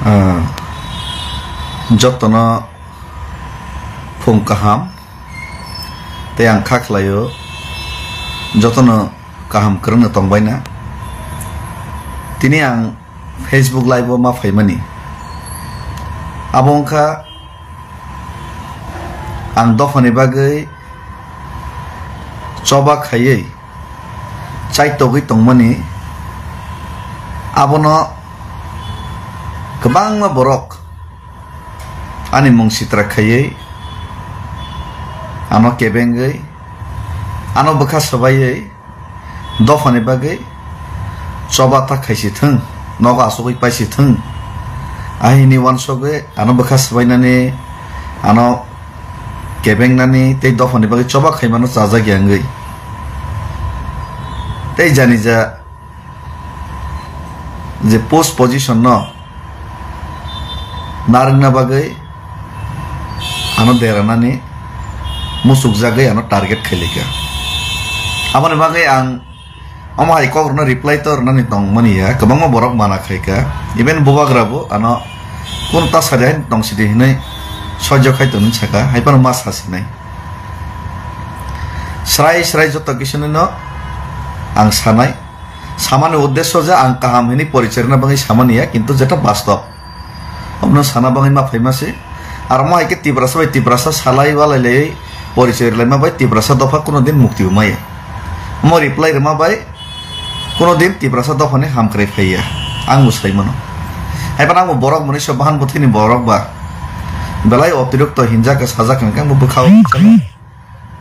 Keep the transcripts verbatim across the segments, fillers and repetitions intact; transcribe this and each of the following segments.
Ah, jotono phung kaham tei ang kha khlaio jotono kaham kwrwngno tongbaina. Tini ang Facebook Live o ma phaimani. Abo wngkha ang dophani bagwi choba khaiwi chaitogwi tongmani. Abono kwbangma borok ani mung sitra khaiwi, ano kebengwi, ano bwkha swbaiwi, dophani bagwi choba ta khaisi thung, nogo asugwi paisi thung. Ahini wansugwi ano bwkha swbainani, ano kebengnani tei dophani bagwi choba khaimano chajak ya wngwi. Tei janija je post position no narwkna bagwi ano deranani muchukjagwi ano target khailika. Aboni bagwi ang omo hai kok rwno reply to rwnani tongmani ya, kwbangma borok mana khaika, even bubagra bo ano kunu ta sadi hai tong sidi hinwi soijo khai tongni saka, hai phano ma sasinai. Srai srai joto kisu no ang sanai. Samani uddesyo je ang kaham hini porichai rwna bagwi samani ya, kintu jeta bastob. Omono sana bagwi ma phaima se. Aro mo hai khe Tiprasa bai Tiprasa salai walai lai porichai rwlaima bai Tiprasa dopha kuno din mukti bo maya. Omo reply rwma bai kuno din Tiprasa dophani hamkrai phaiya. Ang bo sai mano. Hai phano ang bo borok mwnwi se bahan bwthwini borok ba. Belai otirokto hinjak khe sajak hwnkhe ang bo bwkhao.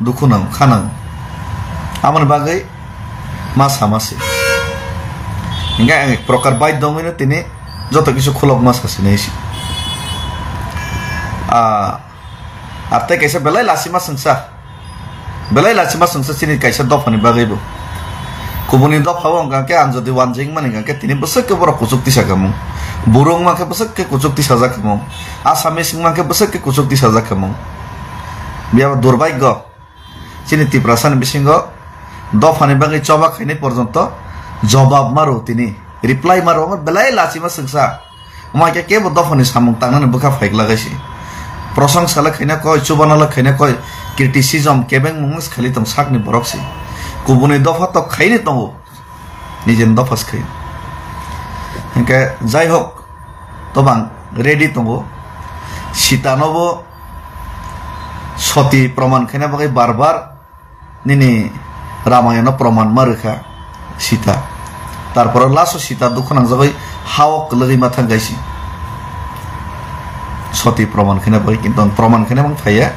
Dukhu nang, kha nang. Aboni bagwi ma sama se. Hinkhe ang ek prokar baidhyo wngwi no tini joto kisu khulok ma sa sinai se. Ah, ar tei kaisa belai lachima swngsa. Belai lachima swngsa chini kaisa dophani bagwi bo. Kubuni dopha o wngkha khe ang jodi wanjwi wngmani hwnkha khe tini bwswk khe borok kuchuk tisa khamung. Buru wngma khe bwswk khe kuchuk tisajak khamung. Assamese wngma khe bwswk khe kuchuk tisajak khamung. Biyabo durbhagyo. Chini Tiprasani bisingo dophani bagwi choba khainai porjonto jobab maro tini, reply maro, omo belai lachima swngsa. Omo hai khe kebo dophani samung tangnani bwkha phaikla gaisi. Prosongsa le khaina koi, chubana le khaina koi, criticism kebengmung khali tong sakni borok se. Kubuni dopha tok khaini tongo. Nijeni dopha se khaio. Hinkhe jai hok, tobang ready tongo. Sita no bo soti proman khaina bagwi bar bar nini Ramayana no proman ma rwkha Sita. Tarpore last o Sita dukhu nangjagwi ha o kwlwgwi ma thang gaisi. Soti proman khaina bagwi, kintu ang proman khaina mang phaiya.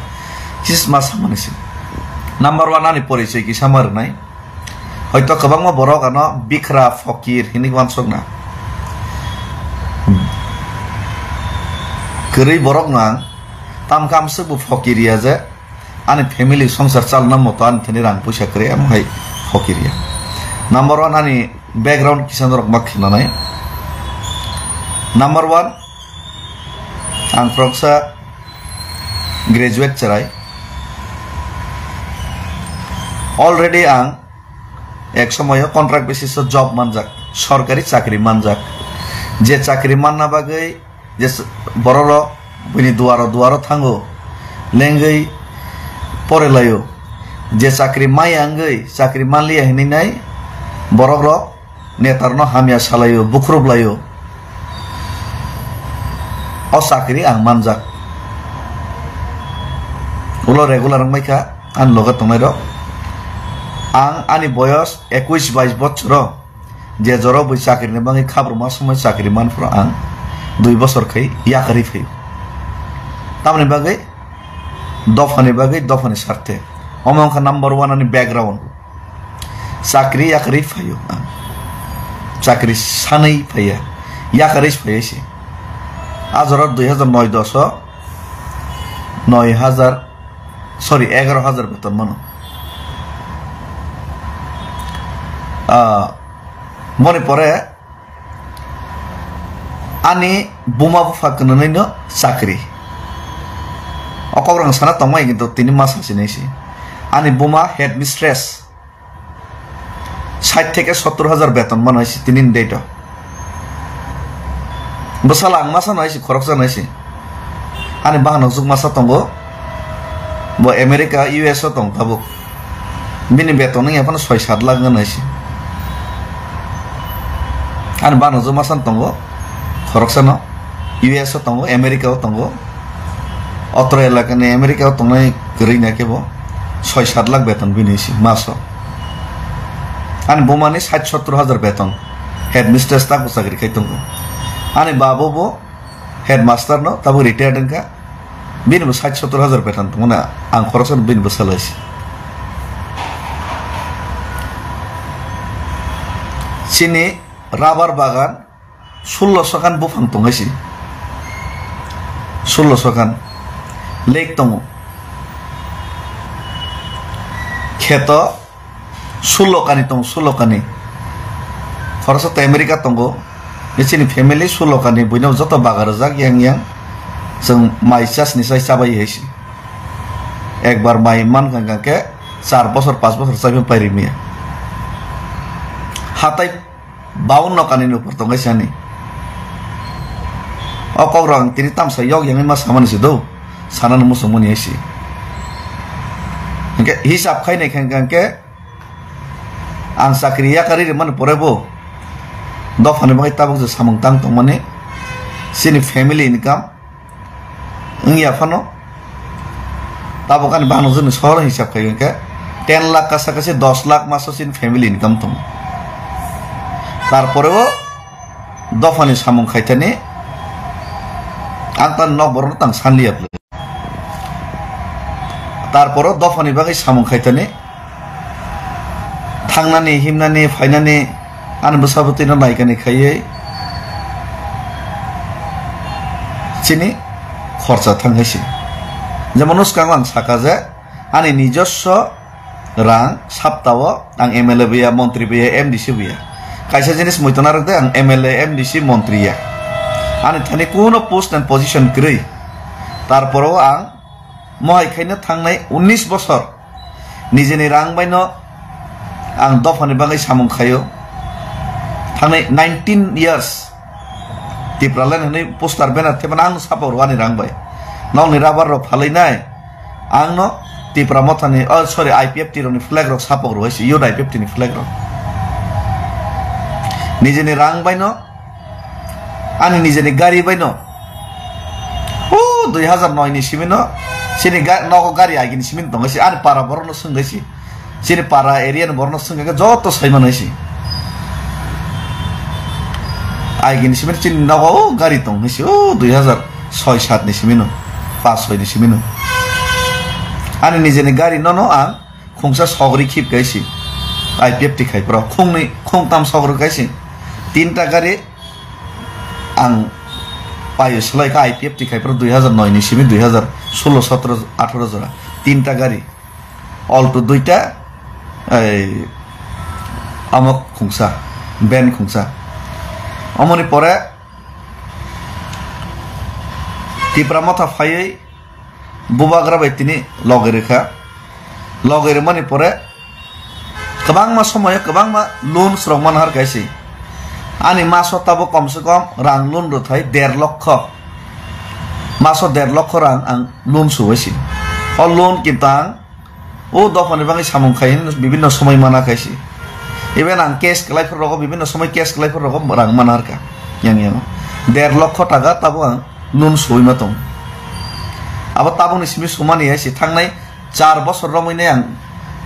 Kis ma samani se. Number one ani porichoi kisa ma rwnai. Hoito kwbangma borok ano bikra, fokir hinwi uansukna. Kwrwi borok no ang tamkhe amswk bo fokir ya je ani family songsar chalna moto ani thani rang puisa kwrwi, amo hai fokir ya. Number one ani background kisa norok ma khinanai. Number one, ang khoroksa graduate chwrai. Already ang ek somoyo contract basis o job manjak, sorkari chakri manjak. Je chakri manna bagwi je s-, bororok bini duaro duaro thango, lengwi pore laio. Je chakri maya wngwi chakri manliya hinwi nai borokrok netarno hamya salaio, bukhrup laio. O chakri ang manjak. Ulo regular wngbai kha ani loge tongnairok. Ang ani boyos ekush bais bochoro je joro bui chakri ni bagwi khabruma somoi chakri manphuru ang dui bochor khai yakarwi phaio. Tamoni bagwi dophani bagwi, dophani sarthe. Omo wngkha number one ani background. Chakri yakarwi phaio ang. Chakri sanwi phaiya. Yakarwi phaiya se. A jora dui hajar noi dos o noi hajar, sorry, egaro hajar beton mano. Ah, moni pore ani buma bupha kwnwi no chakri. O kok rang sana tongmai kintu tini ma sasinai se. Ani buma headmistress. Sait theke sottor hajar beton mano hai se tini ni date o. Bwsala ang masa no hai si, khoroksa no hai si. Ani bahanok jwk masa tongo. Bo America, U S o tong tabuk. Bini beton wngya phano soi sat lakh wngya hai si. Ani bahanok jwk masa no tongo. Khoroksa no. U S o tongo, America o tongo. Otro elakani America o tongnai kwrwi na khe bo soi sat lakh beton bini si maso. Ani bumani sat sottor hajar beton. Headmistress tabuk chakri khai tongo. Ani babo bo headmaster no tabuk retired wngkha. Bini bo sat sottor hajar beton tongmani ang khoroksa no bini bwsala si. Chini rubber bagan sullo sokan buphang tong hai si. Sullo sokan lake tongo. Kheto sullo kani tongo, sullo kani. Khoroksa to America tongo. Bini chini family sullo kani, buino joto baga rwjak yang yang. Chwng mai chasni sai chabai hai si. Ekbar mai mankha hwnkha khe char bosor, panch bosor chaiphano pairimiya. Hatai baunno kani ni upor tong hai si ani. O kok rok ang tini tamsa yok yang ma samani si do. Sanani muchungmani hai si. Hwnkhe hisab khainai khe hwnkha khe ang chakri yakarwi rwmani pore bo dophani bagwi tabuk je samung tang tongmani chini family income wngya phano tabuk ani bahanok jwkni sohor hisab khai hwnkhe ten lakh kasa kasi dos lakh maso chini family income tongo. Tarpore o dophani samung khaithani ang tani nok borokno tang sanliya. Tarporo dophani bagwi samung khaitani, thangnani, himnani, phainani, ani bwsabwtwino naikani khaiwi chini khorcha thang hai se. Jemon, swkango ang saka je, ani nijoswo rang saptao ang M L A buya, montri buya, M D C buya. Kaisa jinis muitu narwk de, ang M L A, M D C, montri ya. Ani thani kuno post and position kwrwi. Tarporo ang mohai khaino thangnai unnish bosor nijeni rang baino ang dophani bagwi samung khaio. Thangnai nineteen years Tipraland hwnwi poster banner thepana ang sapok rwani rang bai. Nokni rubber rok phalwi nai. Ang no Tipra Mothani, oh, sorry, I P F T rokni flag rok sapok rwai se, Youth I P F T ni flag rok. Nijeni rang baino, ani nijeni gari baino, oh, dui hazar noi ni simi no, chini ga-, nogo gari agini simi no tongo se, ani para borok no swngwi se, chini para area ni borok no swngwi khe joto sai manai se. Agini simi no chini nogo, oh, gari tong se, oh, dui hazar soi sat ni simi no, pas soi ni simi no. Ani nijeni gari no no ang khungsa sogri khip kai si, I P F T khai pro, khungni, khungtam sogri kai si, tinta gari ang payo slai kha I P F T khai pro dui hazar noi ni simi dui hazar solo sotro atharo jora, tinta gari, Alto duita, ei, amok khungsa, van khungsa. Amoni pore Tipra Motha phaiwi bubagra bai tini logi rwkha. Logi rwmani pore kwbangma somoyo kwbangma loan srok manhar kaisi. Ani maso tabuk komse kom rang loan rwthai der lokho. Maso der lokho rang ang loan suwaisi. O loan kinto ang o dophani bagwi samung khai hwnwi bibinno somoi mana kaisi. Even ang cash kwlai phuru rogo, bibinno somoi cash kwlai phuru rogo rang mana harkha. Yang yang. Der lokho taka tabuk ang loan suwi ma tong. Abo tabukni simi sumani hai si thangnai char bosor romwi nai ang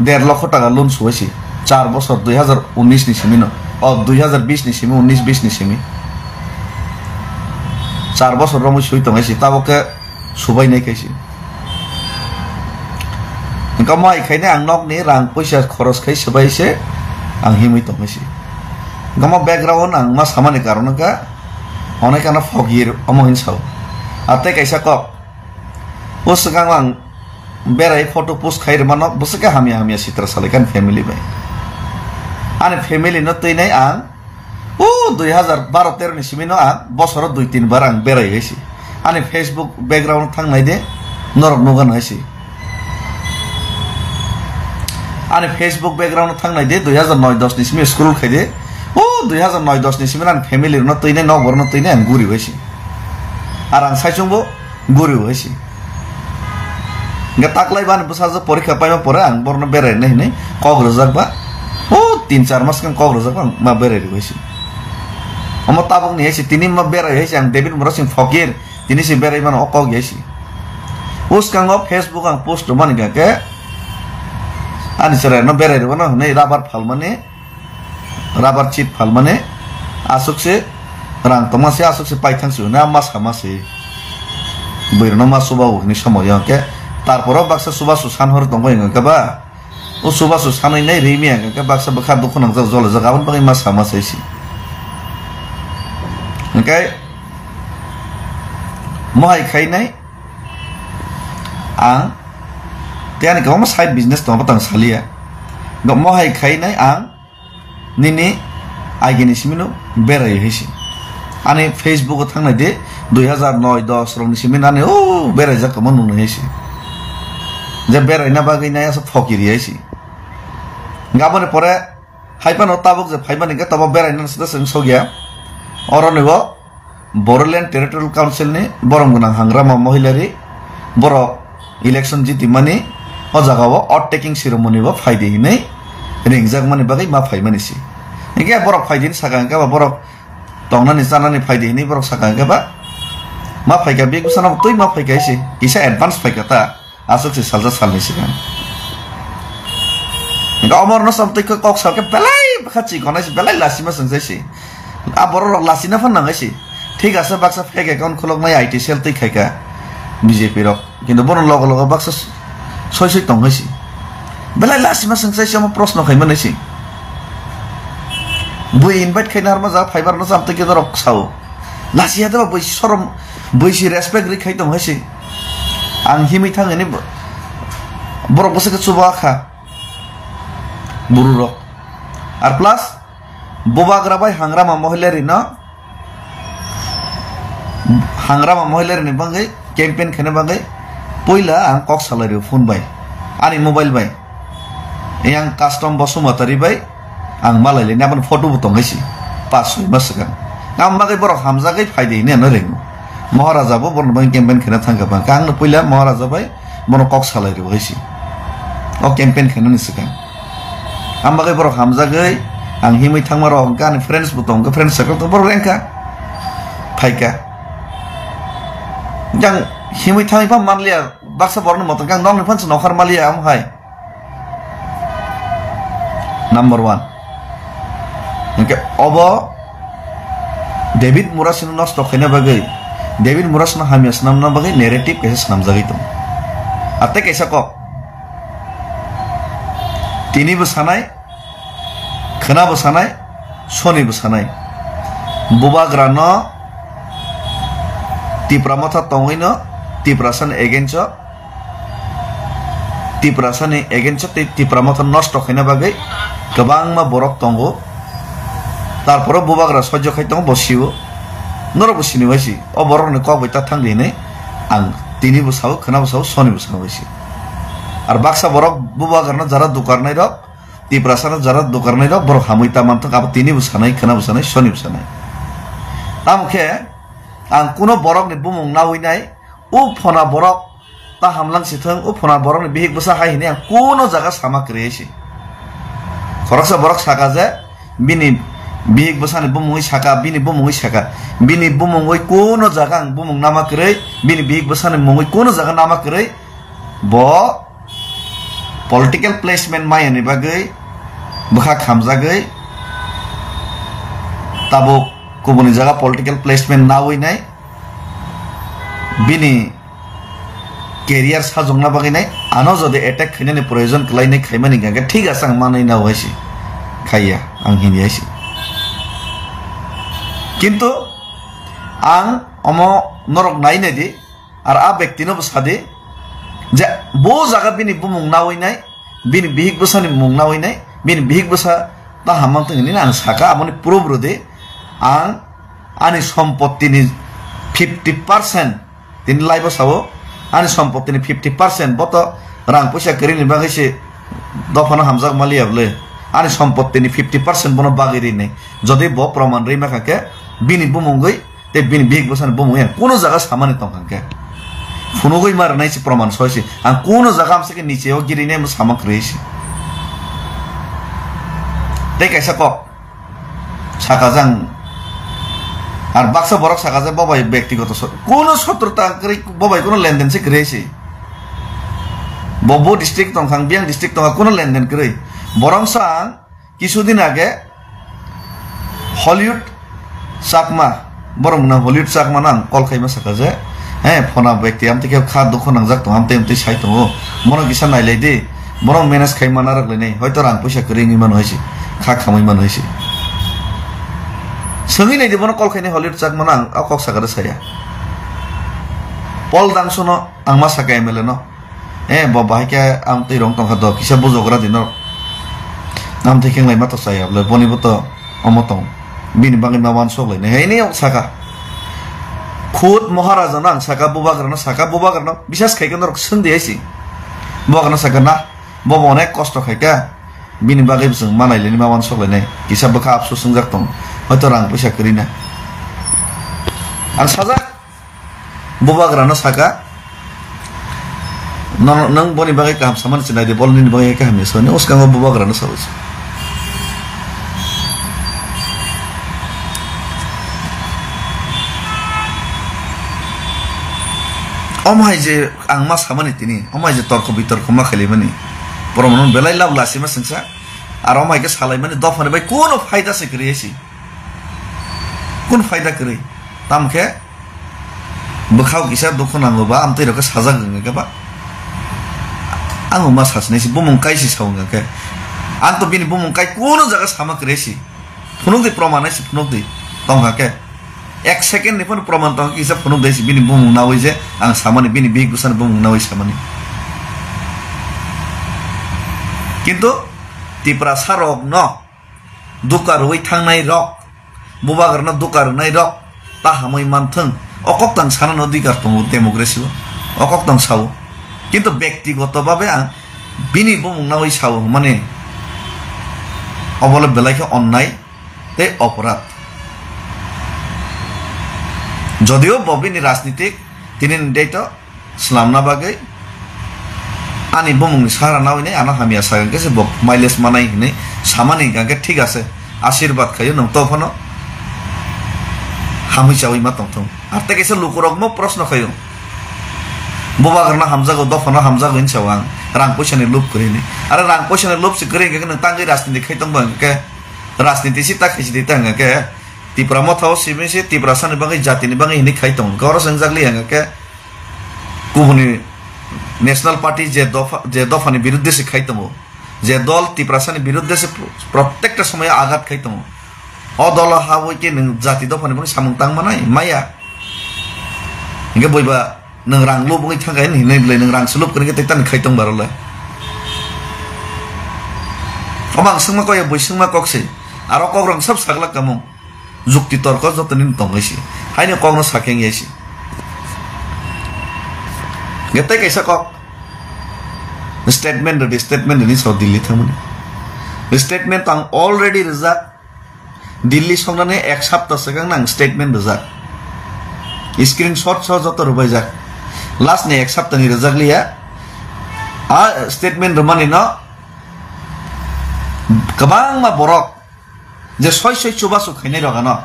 der lokho taka loan suwaisi. Char bosor dui hazar unis ni simi no. O dui hazar bis ni simi, unis bis ni simi. Char bosor romwi sui tong hai si. Tabuk khe subai nai kaisi. Engka mo hai khainai ang nokni rang puisa khoros khai swbai se ang himwi tong hai se. Engka mo background ang ma samani karon wngkha, onai kana fogir omo hin sao. Atei kaisa kok. O swkang ang berai photo post khai rwmano bwswk khe hamya hamya sitra salai kha ani family bai. Ani family no twinai ang O dui hazar baro tero ni simi no ang bosoro dui tin bar ang berai hai si. Ani Facebook background thang nai de, norok nugan hai si. Ani Facebook background thang nai de, dui hazar noi dos ni simi scroll khai de. O dui hazar noi dos ni simi ani family no twi nai, nok bor no twi nai ang guri hai si. Ar ang saichung bo guri hai si. Hingke taklai bani bwsajwk porikha paima pore ang borno berai nai hinui kok rwjak ba. O tin char mas khe kok rwjak ba ang ma berai rw hai si. Omo tabuk ni hai si tini ma berai hai si ang David Murasing Fokir tini si berai mano o kok hai si. Uskango Facebook ang post rwmani hingka khe ani chwrai no berai rwmano hinui rabar phalmani. Rabar chip phalmani aswk se rang tongma se aswk se paithang se hwnwi ma sama se. Bwrwino ma chuba o hwnwi somoyo hwnkhe tarporo baksa chubachu san hor tongbai hwnkhe ba o chubachu sanwi nai rimi hwnkhe baksa bwkha dukhu nangjak jolajak aboni bagwi ma sama se se. Hwnkhe mohai khainai ang tei ani kwbangma side business tongo tang saliya. Mohai khainai ang nini agini simino berai hai se. Ani Facebook o thangnai de dui hazar noi dos rokni simino ani o berai jak tongma nungnai hai se. Je beraina bagwi nai asa phokiri hai se. Gaboni pore hai phano tabuk je phaimani hwnkhe tabuk beraina sida swng sokya. Oroni bo Bodoland Territorial Council ni borom gwnang Hangrama Mohilari borok election jitimani o jaga o oath taking ceremony bo phaidi hinwi ringjakmani bagwi ma phaimani se. Hinkhe borok phaidi hinwi saka hinkhe ba borok tongnani chanani phaidi hinwi borok saka hinkhe ba ma phaikha bek bwsano twi ma phaikha se kisa advance phaikha ta. Aswk se salsa salni sigang. Hingke omorno sam twi kok salke belai bwkha chikonai se, belai lasima swngchai se. A borok rok lasina phan nangai se. Thik ase baksa fake account khuloknai I T cell twi khaika B J P rok. Kintu bono logo logo baksa soi soi tongoi se. Belai lasima swngchai se omo proshno khaimani se. Bui invite khaina harma ja phaibar no sam twi khe norok sao. Lasiya de ba bui sorom, bui si respect ri khai tong hai se. Ang himwi thang ani bo-, borok bwswk khe chuba kha. Buru rok. Ar plus, Bubagra bai Hangrama Mohilari no, Hangrama Mohilari ni bagwi campaign khaina bagwi puila ang kok salai rio phone bai, ani mobile bai. Yang custom bo sumatari bai ang malai le nabani photo bo tong hai si. Pas soi mas swkang. Ang bagwi borok hamjagwi phai de hinwi ano ringo. Maharaja bo borok bai campaign khaina thangkha bang. Ang no puila Maharaja bai bono kok salai rio hai si. O campaign khaina ni swkang. Ang bagwi borok hamjagwi ang himwi thangma rok hwnkha ani friends bo tong kha, friends circle to borok rengkha. Phaikha. Yang himwi thangwi pha manliya baksa borokni motor khe ang nokni phan se nokhar maliya amo hai. Number one. Hingke obo David Murasino nosto khaina bagwi, David Murasino hamya swnamna bagwi narrative kaisa swnamjagwi tongo. Atei kaisa kok. Tini bo sanai, khwna bo sanai, soni bo sanai. Bubagrano Tipra motha tongwino Tiprasani against o Tiprasani against o tei Tipra motha nosto khaina bagwi kwbangma borok tongo. Tarporo bubagra sojjo khai tongo, bo sio. Norok bo sini bai si. O borok ni kok bai ta thang di hinui ang tini bo sao, khwna bo sao, soni bo sao bai si. Ar baksa borok bubagra no jara dukarnai rok, Tiprasa no jara dukarnai rok, borok hamui ta manthok, abo tini bo sanai, khwna bo sanai, soni bo sanai. Tamo khe ang kuno borok ni bumung naui nai, o phona borok ta hamlang si thung, o phona borok ni bihik bwsa hai hinui ang kuno jaga sama kwrwi si. Khoroksa borok saka je, bini bihik bwsani bumungwi saka, bini bumungwi saka, bini bumungwi kuno jaga ang bumung nama kwrwi, bini bihik bwsani mungwi kuno jaga nama kwrwi, bo political placement maya ni bagwi bwkha khamjagwi tabuk kubuni jaga political placement naui nai bini career sajokna bagwi nai ano jodi attack khainani proyojon kwlainai khaimani hwnkhe thik ase ang manwi nao hai se khaiya ang hini hai se. Kintu ang omo norok nai nai di, ar a bektino bo sadi je bo jaga bini bumung naui nai, bini bihik bwsani mung naui nai, bini bihik bwsa ta hamang tong hinwi ang saka, aboni proof rwdi. Ang ani sompottini fifty percent, tini live o sao, ani sompottini fifty percent bo to rang puisa kwrwini bagwi se dophano hamjak maliya bwle. Ani sompottini fifty percent bono bagwi rinai. Jodi bo proman rwi mankha khe bini bumungwi Tei bini bihik bwsani bumung ya kuno jaga samani tongkha khe. Phunugwi ma rwnai se proman soi se. Ang kuno jaga amsa khe niche o girinai mo sama kwrwi se. Tei kaisa kok saka jang ar baksa borok saka je bobai bektigoto so-, kuno sotrota kwrwi bobai kuno lenden se kwrwi se. Bo bo district tongkha, ang biyang district tongkha, kuno lenden kwrwi. Borok sa ang Kisudin age Hollywood Chakma, borok na Hollywood Chakma no ang call khaima saka je, he, phona bekti amtwi khe kha dukhu nangjak tongo, amtwi amtwi sai tongo, bono kisa nailai di, borok manage khai mana rwk lainai, hoito rang puisa kwrwi wngwi mano hai se, kha khamwi mano hai se. Swngwi nai di bono call khainai Hollywood Chakma no ang o kok saka rw saya. Paul Dangso no ang ma saka M L A no. Eh, bo bahai khe ang twi rong tongkha do, kisa bujogra di norok. Ang twi khenglai ma to chaya bole, boni bo to omo tong. Bini bagwi ma wansok lai nai. Hei ni ok saka. Khud Maharaja no ang saka, bubagra no saka, bubagra no bisas khai khe norok swng di hai si. Bubagra no saka na, bo bo onek kosto khai kha. Bini bagwi bo chwng ma nai lai nai, ma wansok lai nai. Kisa bwkha apsu swngjak tong. Hoito rang puisa kwrwi na. Ang sajak. Bubagrano saka, "Nono, nwng boni bagwi kaham samani chinai di, bol nini bagwi kaham ya soni." Uskango bubagrano sawi se. Omo hai je ang ma samani tini, omo hai je torko bitorko ma khailaimani, borok no belai lab lasima sengsa, aro omo hai khe salaimani dophani bai kuno phaida se kwrwi si. Kun phaida kwrwi? Tamo khe bwkhao kisa dukhu nango ba, amtwi rok khe sajak wngkha khe ba, ang ma sasinai si bumung kai si sa wngkha khe, ang to bini bumung kai kuno jaga sama kwrwi si. Phunuk di, proman hai si phunuk di. Tongkha khe ek second ni phano proman tongkha kisa phunuk di si bini bumung nawi je ang samani, bini bihik bwsani bumung nawi samani. Kintu Tiprasa rok no duka rwui thangnai rok, bubagrano duka rwnai rok ta hamui manthwng, o koktang sanano dikar tongo democracy o, o koktang sao. Kintu bektigoto babe ang bini bumung nawi sao hwnmani, obole belai khe onnai tei oporad. Jodio bo bini rajnitik tini ni date o swnamna bagwi ani bumungni sahara nawi nai ano hamya sa hwnkhe se bo mileage manai hinwi samani hwnkhe thik ase, asirwad khaio nwng to phano hamwi chawi ma tongthung. Ar tei kaisa lukurokmo proshno khaio, bubagrano hamjago, dophano hamjago hinwi sao ang, rang puisani lub kwrwi hinwi. Are rang puisani lub se kwrwi hwnkhe nwng tangwi rajniti khai tongba hwnkhe, rajniti si ta khaisi di ta hwnkhe Tipra Motha o simi se Tiprasani bagwi, jatini bagwi hinwi khai tongo. Hwnkhe oro se wngjakli hwnkhe kubuni National Party je dopha, je dophani biruddhe se khai tongo, je dol Tiprasani biruddhe se pro-, protekta somoyo agat khai tongo. O dolo habwi khe nwng jati dophani bagwi samung tang manai maya. Hwnkhe boiba nwng rang lub wngwi thangkha hinwi bwlai nwng rang se lub kwrwngkhe tei tani khai tong barolai. Omo ang swngma kok ya, bui swngma kok se. Aro kok rang sab saglak kamung. Jukti torko joto nini tongwi si. Haino kokno sakhe wngya si. Hwnkhe tei kaisa kok. Statement rwdi, statement rwdi sao Delhi thangmani. Statement ang already rwjak. Delhi songnani ek sapta swkang nang statement rwjak. Screenshot so joto rwbaijak. Last ni ek sapta ni rwjak liya. A statement rwmani no kwbangma borok je soi soi chubachu khainai rok ano.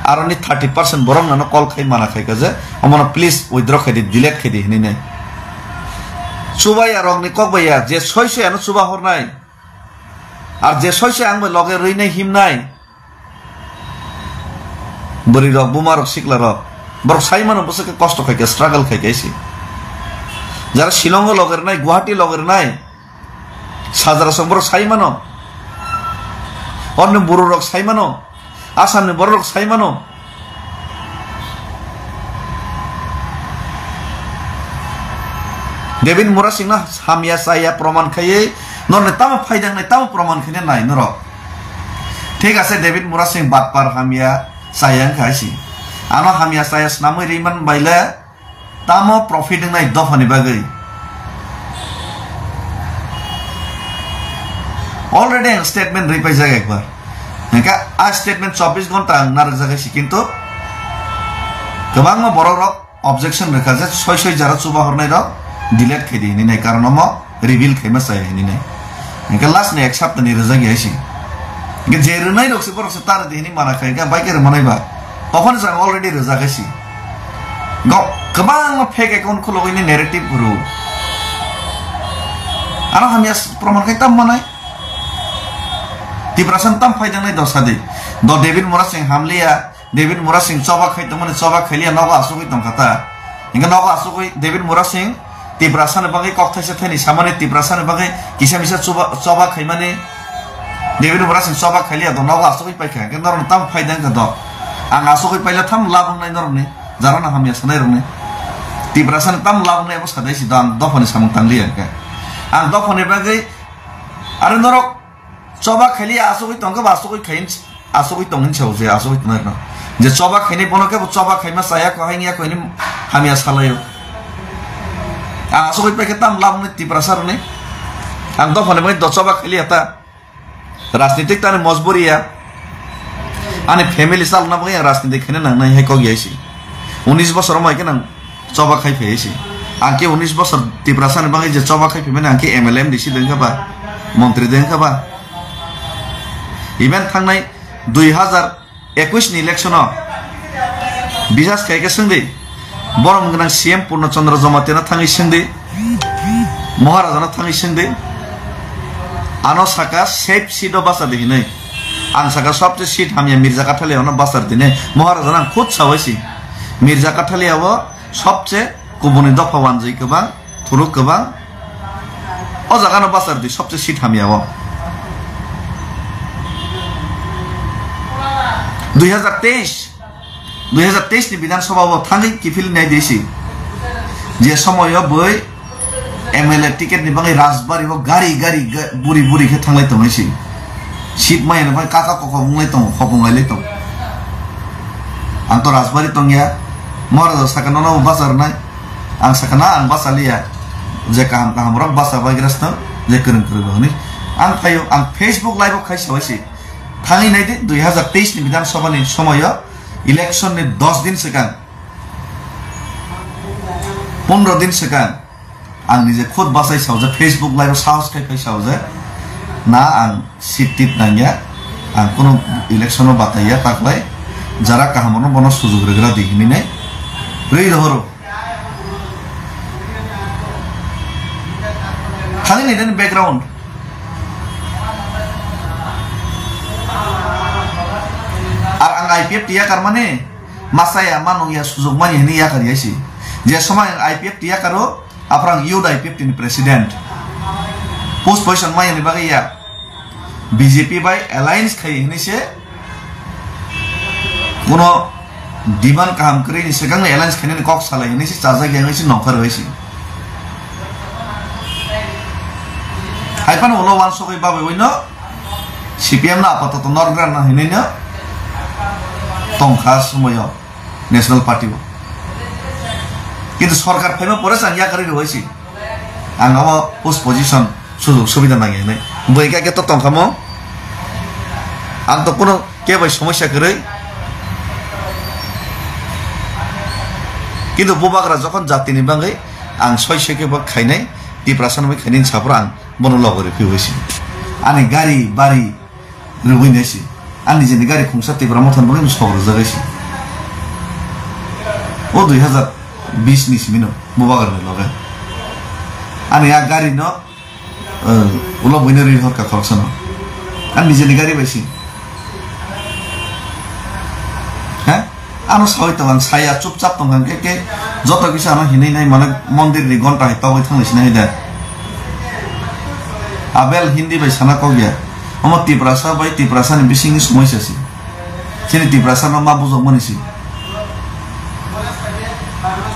Aroni thirty percent borok nano call khai mana khai ka je, omono please withdraw khai di, delete khai di hinwi nai. Chubaya rokni kok bai ya, je soi soi ano chuba hornai. Ar je soi soi ang bai loge rwinai himnai. Bwrwi rok, buma rok, sikla rok. Borok sai mano bwswk khe kosto khai khe, struggle khai khe se. Jara Shillong o loge rwnai, Guwahati loge rwnai. Sajra song borok sai mano. Orni buru rok sai mano. Assam ni borok rok sai mano. David Murasing no hamya chaya proman khaiwi norni tamo phaida wngnai tamo proman khaina nai norok. Thik ase, David Murasing batpar hamya chaya wngkha hai si. Ano hamya chaya swnamwi ri man bai le tamo profit wngnai dophani bagwi? Already ang statement rwi paijak ekbar. Hingkhe a statement chobbish ghonta ang narwkjak hai si, kintu Kwbangma borok rok objection rwkha je soi soi jara chuba hornai rok delete khai di hinwi nai, karon omo reveal khaima chaya hinwi nai. Hingke last ni ek sapta ni rwjak ya si. Hingke je rwnai rok se borok se ta rwdi hinwi mana khai, hingke bai khe rwmanai ba. Ophani jang already rwjak si. Go, kwbangma fake account khulogwi ni narrative rw. Ano hamya s-, proman khai tam manai. Tiprasa tam phai jangnai dosa di. Do David Murasing hamliya. David Murasing choba khai tongmani choba khailiya nogo asugwi tongkha ta. Hingke nogo asugwi David Murasing Tiprasani bagwi kok thaisa thani samani Tiprasani bagwi kisa misa choba, choba khaimani David Murasing choba khailiya do nogo asugwi paikha. Hingke norokni tamo phaida wngkha do. Ang asugwi paila tamo lab wngnai norokni. Jarano hamya sanai rokni. Tiprasani tamo lab wngnai abo sadai si do ang dophani samung tangliya hingke. Ang dophani bagwi are norok Choba khaili asugwi tongkhe ba asugwi khai, asugwi tong hinwi sao je asugwi tongnai rwno. Je choba khainai bono khe bo choba khaima chaya kho, haini ya kho hinwi hamya salaio. Ang asugwi paikhe tam labwngni Tiprasa rwni. Ang dophani bai do choba khaili ata. Rajnitik tani mojburi ya. Ani family chalna bagwi ang rajnitik khaina nangnai hai kok ya si. Unis bosor mai khe nang choba khai phai si. Ang khe unis bosor Tiprasa ni bagwi je choba khai phaimani ang khe M L A M D C dengkha ba, montri dengkha ba. Even thangnai dui hazar ekush ni election o bisas khai khe swngdi. Borom gwnang C M Purno Chandra Jamatia no thangwi swngdi. Maharaja no thangwi swngdi. Ano saka safe seat o basa di hinwi. Ang saka sobse seat hamya Mirza Kathalia no basa di hinwi. Maharaja no ang khud sawai si. Mirza Kathalia o Sobse kubuni dopha wanjwi kwbang, thuruk kwbang. O jagano bachar di sobse seat hamya o. Dui hazar teis, dui hazar teis ni Bidhan Sabha o thangwi kiphilwi nai di si. Je somoyo boi M L A ticket ni bagwi Rajbari o gari gari ga-, buri buri khe thanglai tongnai si. Seat maya ni bagwi kaka kokok wnglai tongo, khopung lai lai tongo. Ang to Rajbari tongya, Maharaja saka nono bo basa rwnai. Ang saka na ang basa liya. Je kaham kaham rok basa bai grasno, je kwrwng kwrwng rok ni. Ang phaio, ang Facebook live o khai sawai si. Thangwi nai di, dui hazar teis ni Bidhan Sabha ni somoyo election ni dos din swkang, pondro din swkang, ang nije khud bachai saujak, Facebook live o sahos khai phai saujak, na ang seat tit nangya, ang kunu election o bataiya, taklai jara kaham rokno bono sujug rwgra di hinwi nai rwi rohoro. Thangwi nai nini background. Ar ang I P F T yakar mani, masaya manung ya sujug mani hinwi yakar ya si. Je somai ang I P F T yakaro, aphuru ang youth I P F T ni president. Post position maya ni bagwi ya. B J P bai alliance khai hinwi se, kuno demand kaham kwrwi ni swkang ni alliance khainani kok salai hinwi se chajak ya hinwi se nongkhor bai si. Hai phano ulo wansugwi babai bai no C P M no apatoto norgra no hinwi no tongkha somoyo. National Party bo. Kintu sorkar phaima pore se ang yakarwi rwui si. Ang abo post position sujog subida nangya hinwi. Bwrwi kha khe to tongkha mo. Ang to kuno kebo somosya kwrwi. Kintu bubagra jokhon jatini bagwi ang soi soi khe bo khainai, Tiprasa ni bagwi khainai hinwi saphuru ang bono logo rw phiui si. Ani gari bari rwui nai si. Ani nijeni gari khungsa Tipra Motha ni bagwi sok rwjak si. O dui hazar bis ni simi no bubagra ni loge. Ani a gari no, eh, ulo buino ri horka khoroksa no. Ani nijeni gari bai si. Ha? Ano sawi tong ang saya chupchap tong ang ke ke joto kisa ano hinwi nai mane mondir ni gonta hai togwi thangwi sinai da. Abel Hindi bai sana kok ya. Omo Tiprasa bai Tiprasa ni bisingni somoisa si. Chini Tiprasa no ma bujok mani si.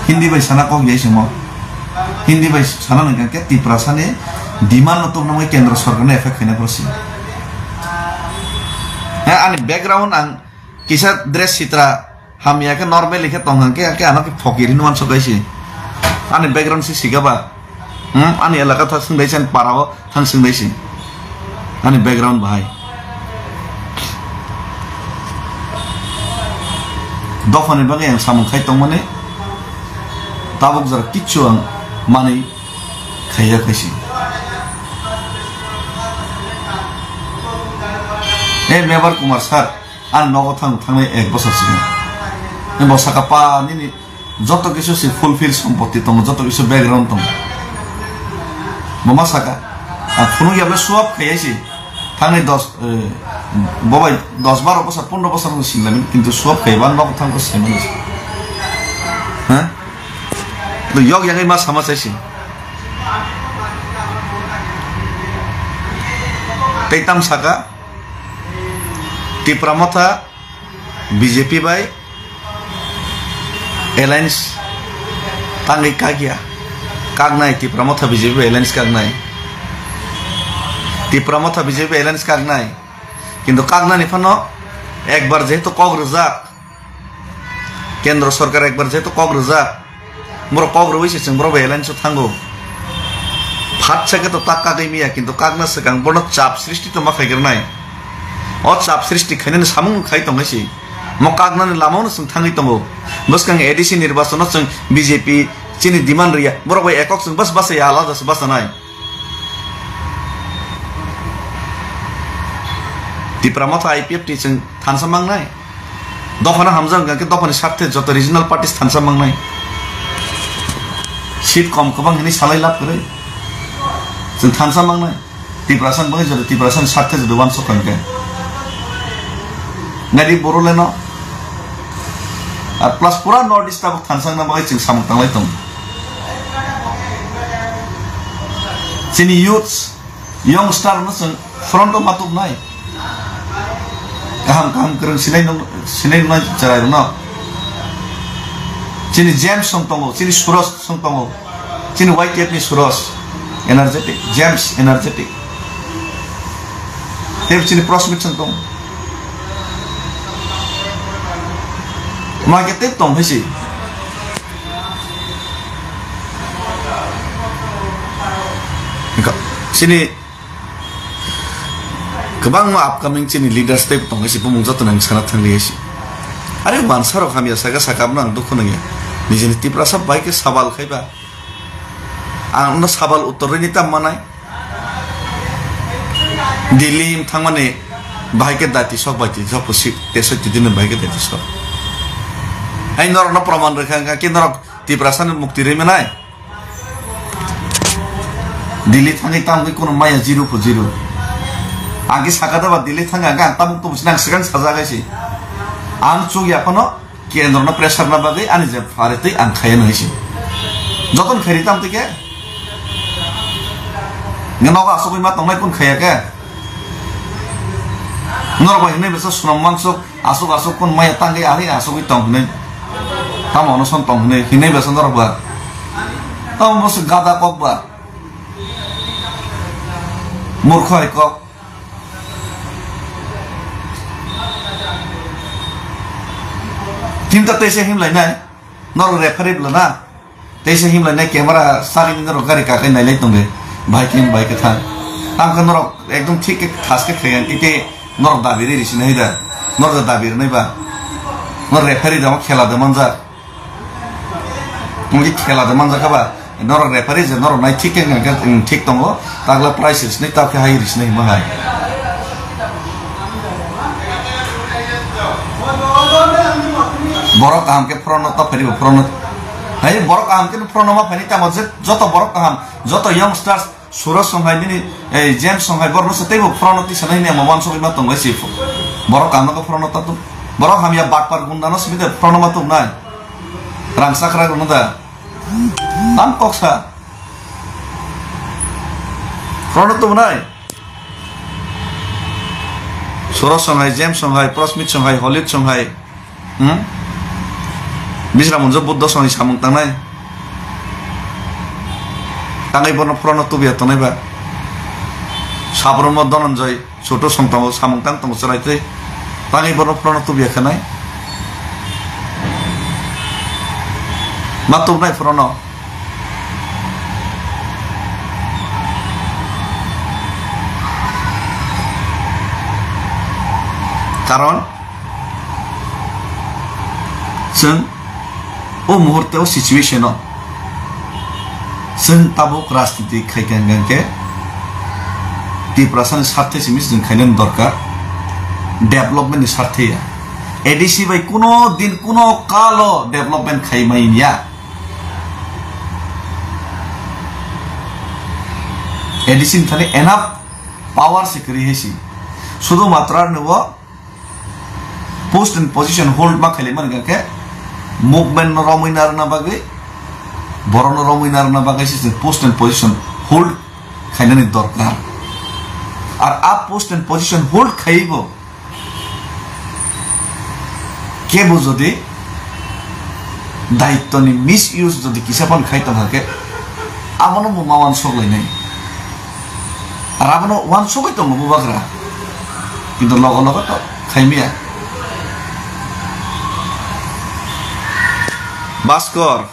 Hindi bai sana kok ya simo. Hindi bai sana nang ke Tiprasa ni demand no tong nang kendra sorkar ni effect khaina pro si. Ya ani background ang Kisa dress sitra hamya khe normal khe tong hang khe, khe ano khe phokir hinwi uansuk hai si. Ani background se sika ba? Hmm, ani elaka thang swng dai si, ani para o thang swng dai si. Ani background bahai. Dophani bagwi ang samung khai tongmani, tabuk jora kichu ang manwi khaiya khaisi. E Mebar Kumar sir, ani nogo thang thangnai ek bosor sini. Bo saka pa nini joto kisu si fulfill sompoti tongo, joto kisu background tongo. Bo ma saka, ang phunuk yable swap khaiya si. Thangni dos, eh, bobai dos baro bosor, pondro bosor no singlamin, kintu swap khaiba nok thang ko singlamin. Ha? To yok yagai ma sama sai sing. Tei tam saka, Tipra Motha B J P bai alliance tangwi kakya. Kaknai Tipra Motha B J P bai alliance kaknai. Tipra Motha B J P bai alliance kaknai. Kintu kaknani phano ekbar jehetu kok rwjak, Kendro Sorkar ekbar jehetu kok rwjak, borok kok rwui se chwng borok bai alliance o thango. Phat sa khe to tak kagwi miya, kintu kakna swkang bono chap srishti to ma khai kernai. O chap srishti khainani samung khai tongwi se. Mo kaknani lama no chwng thangwi tongo. Bwskang A D C nirbachon o chwng B J P chini demand riya. Borok bai ekok chwng bas bas ya alada se basa nai. Tipra Motha I P F T chwng thansa mangnai. Dophano hamjak hwnkha khe dophani sarthe joto regional parties thansa mangnai. Seat kom kwbang hinwi salai lab kwrwi. Chwng thansa mangnai. Tiprasa ni bagwi joto Tiprasa ni sarthe joto uansuk hwnkhe. Nadi Boroleno. Ar plus pura North East tabuk thansa wngna bagwi chwng samung tanglai tongo. Chini youths, youngster no chwng front o ma tubnai. Kaham kaham kwrwng sinai nung, sinai nungnai chwrai rwno. Chini James song tongo, chini Suros song tongo, chini Y T F ni Suros energetic, James energetic. Tei chini Prosmit song tongo. Ma ke tei tong hai si. Chini kwbangma upcoming chini leaders tei tongwi si bumung joto nang sana thangli si. Are bansa rok hamya saka saka no ang dukhu nangya. Nijini Tiprasa bai ke sabal khaiba. Ang no sabal uttor rini tam manai. Delhi thangmani bahai ke dati sok bai ti sok pusi teso ti din bahai ke dati sok. Ai norok no proman rekha ke norok Tiprasa ni mukti ri manai. Delhi thangwi tamgwi kuno maya zero po zero. Ang khe saka da ba Delhi thangwi ang khe ang tabuk tubu sinang swkang sajak hai se. Ang chuk ya phano kendro no pressure na bagwi ani je phare twi ang khaya nai se. Joton khairi tam tike. Nge nogo asugwi ma tongnai kun khaya khe. Norok bai hinwi besa sunom mansuk. Asuk asuk kun maya tangwi ari asugwi tong hinwi. Tamo ono son tong hinwi hinwi besa norok ba. Tamo bwswk gada kok ba. Murkho hai kok. Tinta teisa himlai nai. Norok referee bwla na. Teisa himlai nai camera sagini norok gari kakai nailai tongde. Bahai khe bahai khe thang. Tamo khe norok ekdom thik khe thas khe khaikha khe norok dabi ri risi nai da. Norok da dabi rinai ba. Norok referee da khela da manjak. Mungki khela da manjak ba. Norok referee je norok nai thik khe thik tongo. Takla price risi nai tak khe hai risi nai hima hai. Borok kaham khe phorono to pharibo phorono. Hai borok kaham khe phorono ma phani tamo je joto borok kaham, joto youngsters, Suros song hai nini, ei, James song hai borok no se teibo phorono tisa nai hini amo wansugwi ma tong bai si. Borok kaham no phorono to tu. Borok hamya bakpar gunda no simi de phorono ma tong nai. Rang sakra no da. Tam kok sa. Phorono tong nai. Suros song hai, James song hai, Prosmit song hai, Holit song hai. Hmm? Bisra munjo Buddho song hai samung tangnai. Tangwi bono phorono tubiya tongnai ba. Sabromo Dhananjay, Chotu song tongo, samung tang tongo chwrai twi. Tangwi bono phorono tubiya khanai. Ma tubnai phorono. Karon, Chwng o muhurte o situation o chwng tabuk rajniti khai kha hwnkhe Tiprasani sarthe simi chwng khainani dorkar, development ni sarthe ya. A D C bai kuno din kuno kalo development khai mai ya. A D C ni thani enough power se kwrwi hai si. Sudu matra ni o post and position hold ma khailai mani hwnkhe movement no romwi narwkna bagwi, borok no romwi narwkna bagwi se chwng post and position hold khainani dorkar. Ar a post and position hold khaiwi bo kebo jodi daitwni misuse jodi kisa phano khai tongkha khe abono bo ma uansuk lainai. Ar abono uansugwi tongo bubagra, kintu logo logo to khaimiya. Baskor,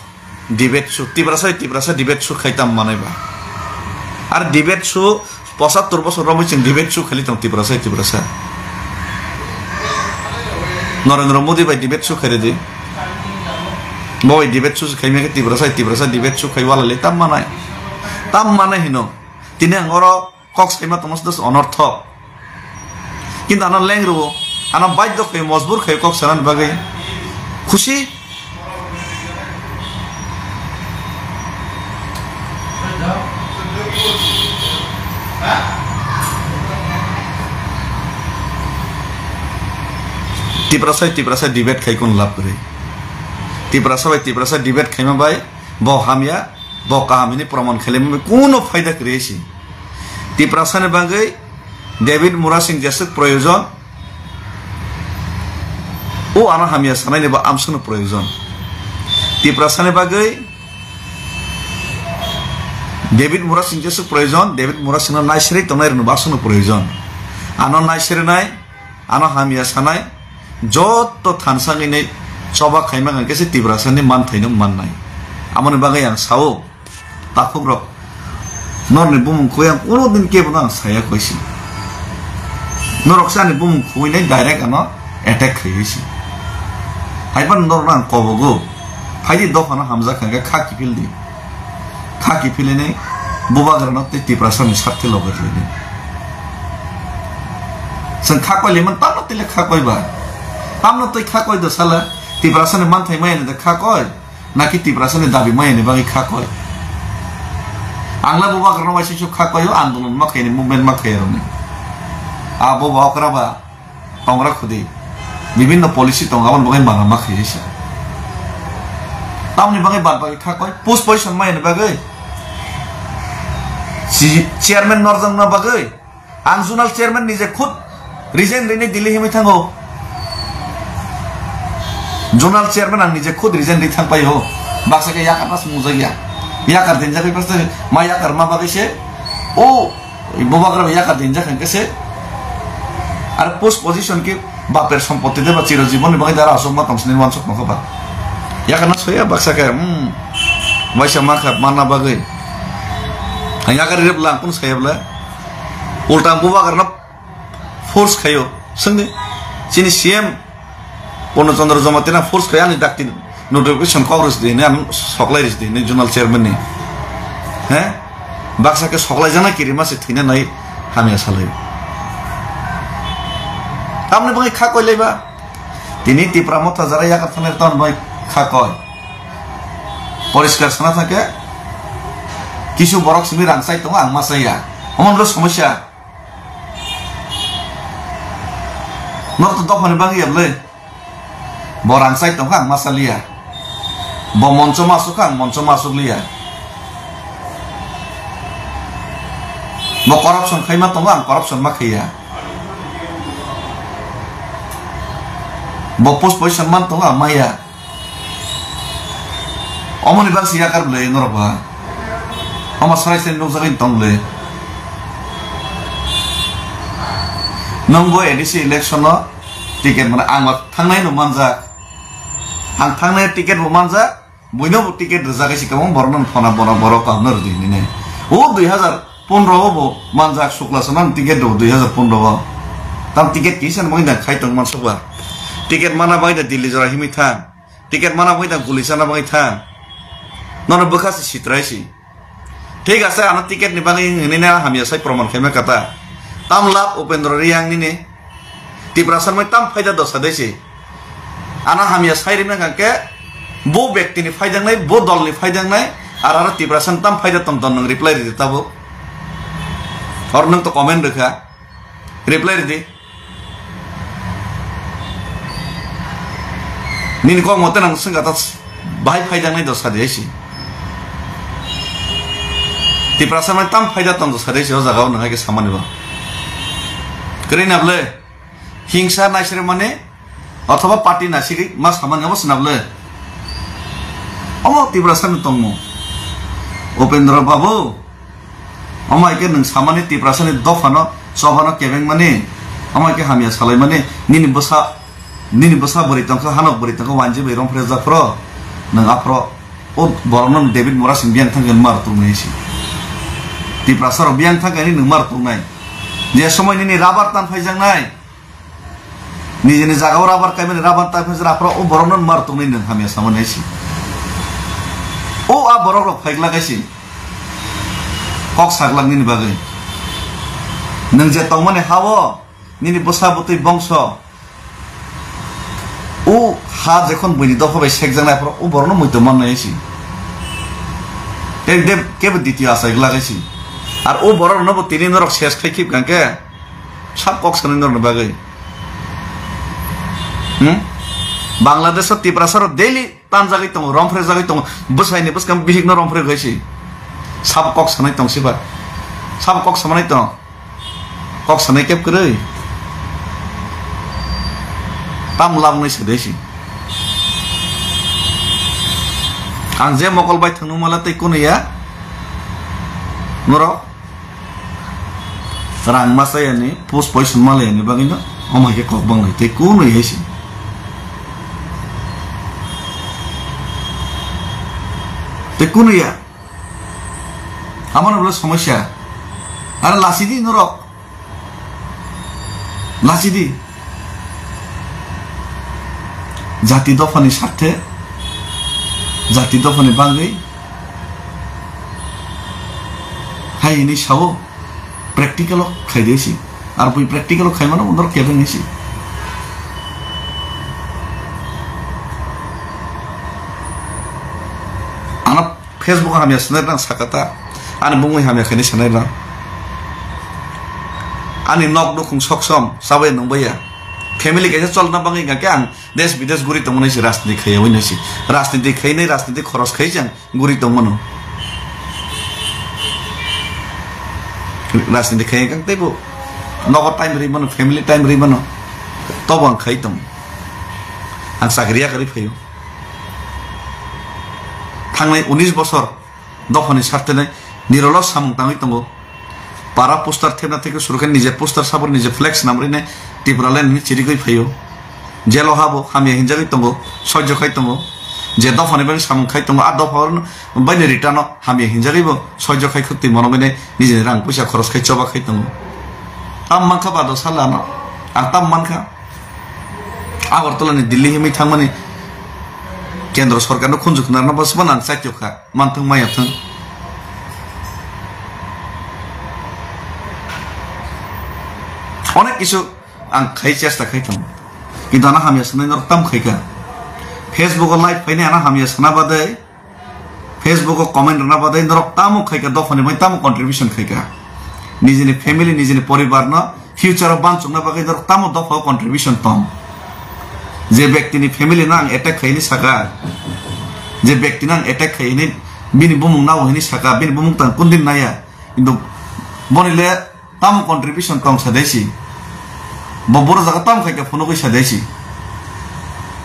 debate su, Tiprasa, Tiprasa debate su khai tam manai ba. Ar debate su, pochattor bosor romwi chwng debate su khali tong Tiprasa, Tiprasa. Narendra Modi bai debate su khai redi. Bo bai debate su khai mekhe Tiprasa, Tiprasa debate su khai wala le tam manai. Tam manai hino. Tini ang oro kok saima tongma se dos onorthok. Kintu ano leng rwo, ano baidhyo khai, mojbur khai kok sanani bagwi. Khusi. Tiprasa, Tiprasa debate khai kun lab kwrwi. Tiprasa bai Tiprasa debate khaima bai bo hamya, bo kaham hini proman khailai mani kuno phaida kwrwi si. Tiprasani bagwi David Murasing jeswk proyojon, o ano hamya sanaini bo amswkno proyojon. Tiprasani bagwi David Murasing jeswk proyojon, David Murasingno naisirwi tongnai rwno bo aswkno proyojon. Ano naisirinai, ano hamya sanai, joto thansa wngwi choba khaima hwnkhe se Tiprasani manthaino mannai. Amoni bagwi ang sao, takhukrok, norokni bumung khoi ang kuno din kebono ang saya koi si. Norok se ani bumung khoi nai direct ano attack khai si. Haiphano norokno ang kobogo, phaidi dophano hamjak hwnkhe kha kiphil di. Kha kiphilini bubagrano tei Tiprasani sarthe logi rwdi. Chwng kha koi limani tamno tile kha koi ba. Tamno tei kha koi do sala Tiprasani manthai maya ni da kha koi. Naki Tiprasani dabi maya ni bagwi kha koi. Angla bubagrano waisa kha koi o andolon ma khaini movement ma khairokni. A boba okra ba. Tongra khudi. Bibinno policy tongo, aboni bagwi mana ma khaiwi se. Tamoni bagwi bad bagwi kha koi, post position maya ni bagwi. Si, chairman norjakna bagwi. Ang zonal chairman nije khud resign rini Delhi himwi thango. Zonal chairman ang nije khud resign ri thang paio. Baksa khe yakar pas mujak ya. Yakar dinjak pai pas ma yakar ma bagwi se. O Bubagra bai yakar dinjak hwnkhe se, ar post position khe baper sompoti de ba chiro jibon ni bagwi dara aswk ma tong sini uansuk nokha ba. Yakar na soya baksa khe, hmm, waisa ma kha, manna bagwi. Ang yakar rep lang kun saya bla. Ulta ang bubagra na force khayo. Sengni, chini C M Purno Chandra Jamatia force khai ani dakti notification kok rwsdi hinwi, ang soklai rwsdi hinwi zonal chairman ni. He? Baksa khe soklai jana kirima se thwina nai hamya salai. Tamni bagwi kha koi laiba. Tini Tipra Motha jara yakar thanai tamni bagwi kha koi. Poriskar sana thangkhe kisu borok simi rang chai tongo, ang ma chaya. Omo nokho somosya. Norok to dophani bagwi ya bwle. Bo rang chai tongkha, ang ma cha liya. Bo moncho ma asuk kha, ang moncho ma asuk liya. Bo corruption khai ma tongo, ang corruption ma khaiya. Bo post position man tongo, ang maya. Omoni bagwi se yakar bwle norok ba. Omo sarai sarai nukjagwi tong bwle. Nwng bo A D C election o ticket mana ang ba thangnai no manjak. Ang thangnai ticket bo manjak. Buino bo ticket rwjak hai se kwbang borok no phona bona borok kaham no rwdi hinwi nai. O dui hazar pondro o bo manjak Sukla Chana ni ticket rw dui hazar pondro o. Tam ticket kisa no bagwi da khai tong mansuk ba. Ticket mana bagwi da Delhi jora himwi thang. Ticket mana bagwi da guli chana bagwi tha. Nono bwkha se sitrai si. Thik ase, ano ticket ni bagwi hinwi na hamya sai proman khaima kata. Tam lab Upendra Reang nini. Tiprasa mai tam phaida dosa dei si. Ano hamya sai rimna kangke bo bekti ni phaida nai, bo dol ni phaida nai, ar aro Tiprasa tam phaida tong ton nang reply ridi tabo. Or nang to comment rikha. Reply ridi. Nini kok mote nang swngkha ta bahai phaijaknai do sadi aisi. Tiprasa mai tam phaida tong do sadi aisi o jaga o nang hai khe samani bo. Kwrwi na bwle hingsa naisre mani othoba party nasiri ma samani obo sina bwle. Omo Tiprasa ni tongmo. Upendra Babu. Omo hai khe nwng samani Tiprasani dophano, chophano kebengmani, omo hai khe hamya salaimani, nini bwsa, nini bwsa bwrwi tongkha, hanok bwrwi tongkha, wanji bai rong phre japhro, nwng aphro, o borokno David Murasing biyang thangkhe nwng mar tongnai si. Tiprasarok biyang thangkhe nwng mar tongnai. Je somoi nini rabar tan phaijaknai, Nijini jagao rabar kaimani rabar tai phai jra phra o borokno mar tongni nwng hamya samani hai si. O a borok rok phai glak hai si. Kok sa glak nini bagwi. Nwng je tongmani ha-o nini bwsa bwtwi bongso o ha jekhon buini dopha bai sekjaknai phra o borokno muitu mannai hai si. Tei de kebo ditio achai glak hai si. Ar o borok rokno bo tini norok ses khai khip kangkhe. Sab kok sanai norokni bagwi. Hmm? Bangladesh o Tiprasa rok daily tanjagwi tongo, romphre jagwi tongo, bwsaini bwskang bihikno romphre gaisi. Sab kok sanai tong siba. Sab kok samanai tong. Kok sanai kep kwrwi. Tam labnai se desi. Ang je mokol bai thangno mala tei kono ya. Norok. Rang masa yani, pus poison mala yani bagwi no, omo hai khe kok bang lai, tei kunu ya si. Tei kunu ya. Amano bole somosya. Ara lasi di norok. Lasi di. Jati dophani sarthe, jati dophani bagwi hai hini sao. Practical o khai de si. Ar bui practical o khai mano undor kebeng si. Ano Facebook o hamya sanai rang sakata. Ani bumui hamya khaini sanai rang. Ani nok nukhung sok som sabai nung baya. Family kaisa cholna bangwi hingkha khe ang des bides guri tongmani si rajniti khaiya wini si. Rajniti khainai rajniti khoros khai jang. Guri tongmano. Rajniti khai kang teibo nogo time ri mano, family time ri mano. Tobo ang khai tong. Ang chakri yakarwi phaio. Thangnai unis bosor dophani sartene nirolo samung tangwi tongo. Para poster thepna theke suru khe nije poster sabor nije flex namrine Tipraland hinwi chirigwi phaio. Jelo habo hamya hinjagwi tongo, soijo khai tongo. Je dophani bagwi samung khai tongo, a dopha baini return o hamya hinjagwi bo soijo khai khwtwi monogwini nijini rang puisa khoros khai choba khai tongo. Tam mankha bado salano, ang tam mankha. Agartala ni Delhi himwi thangmani kendro sorkar no khunju khwnarno bwswk bo nang chaitokha. Manthwng maya thwng. Onek kisu ang khai chesta khai thang. Kintu ano hamya sanai norok tam khai kha. Facebook o live phainai ano hamya sana badai. Facebook o comment rwna badai norok tamo khai kha dophani bai tamo contribution khai kha. Nijini family nijini poribar no Future o bansukna bagwi norok tamo dopha o contribution tong? Je bektini family no ang attack khai hinwi saka, je bektino ang attack khai hinwi bini bumung nao hinwi saka, bini bumung tang kundin naya, kintu boni le tamo contribution tong sa desi, bo boro jaga tamo khai khe phunugwi sa desi,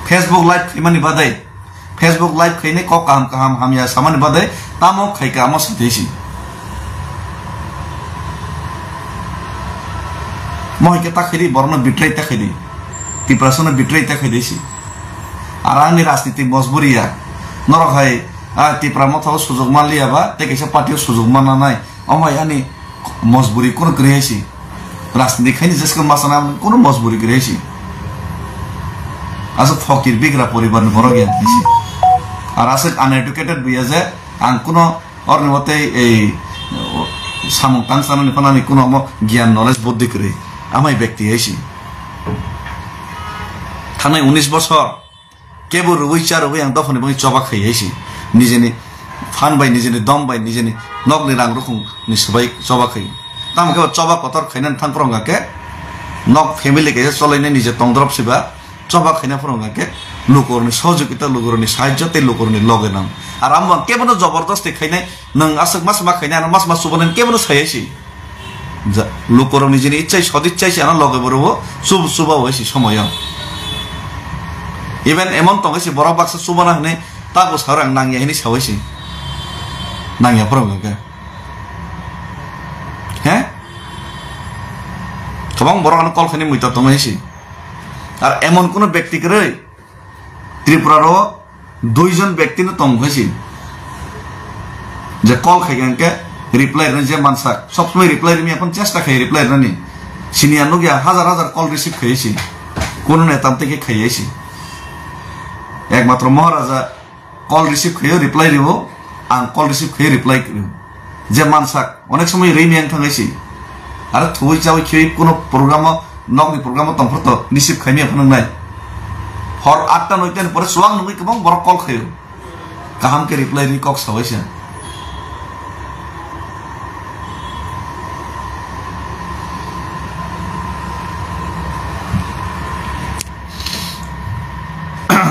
Facebook live khaimani badai. Facebook live khainai kok kaham kaham hamya samani badai tamo khaika amo sitesi. Mohai khe ta khaidi borokno betray ta khaidi. Tiprasano betray ta khaidi si. Ar ani rajniti mojburi ya. Norok hai, ah, Tipra motha o sujok manliya ba tei kaisa party o sujok manna nai. Omo hai ani mojburi kono kwrwi hai si. Rajniti khaini jesko masana kono mojburi kwrwi hai si. Aswk phokir bigra poribar ni borok ya hwnwi se. Ar aswk uneducated bo ya je ang kuno orni watwi ei samung tang sanani phanani kuno omo gyan knowledge buddhi kwrwi. Amai bekti hai se. Thangnai unis bosor kebo rwui cha rwui ang dophani bagwi choba khai hai se. Nijeni phan bai, nijeni dom bai, nijeni nokni rang rukhung ni swbai choba khai. Tamo khe choba kotor khainani thang phwrwng khe nok family kaisa cholainai nije tongdrop siba. Choba khaina phwrwng khe lukurokni sohojogita, lukurokni sahajjo tei lukurokni loge nang. Ar amo ang kebono jobordosti khainai, nwng aswk mas ma khainai, ano mas ma chubanai kebono sai hai se. Ja-, lukurokni jini ichai sodichai se ano loge borowo chub-, chuba hai se somoyo. Even emon tong hai se borok baksa chubana hwnwi tago sa rang nangya hwnwi sa hai se. Nangya phwrwng khe. He? Kwbang borok ano call khainai muita tong hai se. Ar emon kuno bekti kwrwi Tripura ro duijon bekti no tong hai se. Je call khai khe reply rwna je mansak, sob somoi reply rwmya phone chesta khai reply rwnani. Siniya nukya hajar hajar call receive khai se. Kuno neta tei khe khai se. Ekmatro Maharaja call receive khaio, reply rwo, ang call receive khaio, reply rwo. Je mansak, onek somoi rwi miyang thang hai se. Are thuwi chawi khiwi kuno program o, nokni program o tongphor to receive khaimya phano nai. Hor atta noita ni pore chuwak nungwi kwbang borok call khaio. Kaham khe reply rwi kok sa hai se.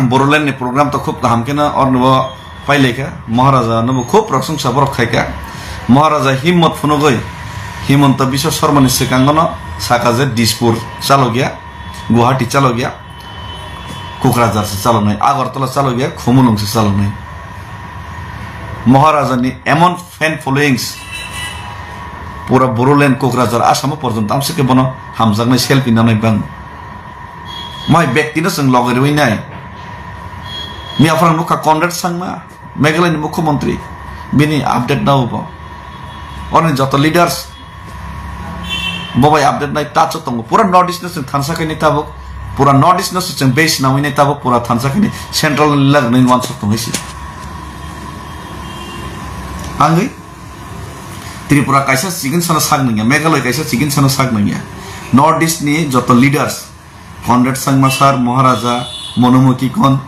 Bodoland ni program to khub kaham khe no orni bo pailai kha. Maharaja no bo khub prosongsa borok khai kha. Maharaja himmot phunugwi Himanta Biswa Sarma ni swkango no saka je Dispur chalok ya, Guwahati chalok ya, Kokrajhar se chalok nai, Agartala chalok ya, Khumulwng se chalok nai. Maharaja ni emon fan followings, pura Bodoland, Kokrajhar, Assam o porjonto amswk khe bono hamjaknai selfie nanai bang. Mai bekti no chwng loge rwi nai. Miya phano nukha Conrad Sangma, Meghalaya ni mukhyamantri, bini update nao bo. Oni joto leaders bo bai update nai touch o tongo. Pura North East no chwng thansa khainai tabuk, pura North East no se chwng base nawi nai tabuk, pura thansa khainai central ni lag nai wansuk tongwi se. Angwi Tripura kaisa chikon sano sak nangya, Meghalaya kaisa chikon sano sak nangya. North East ni joto leaders, Conrad Sangma sir, Maharaja, Monomuki Kon,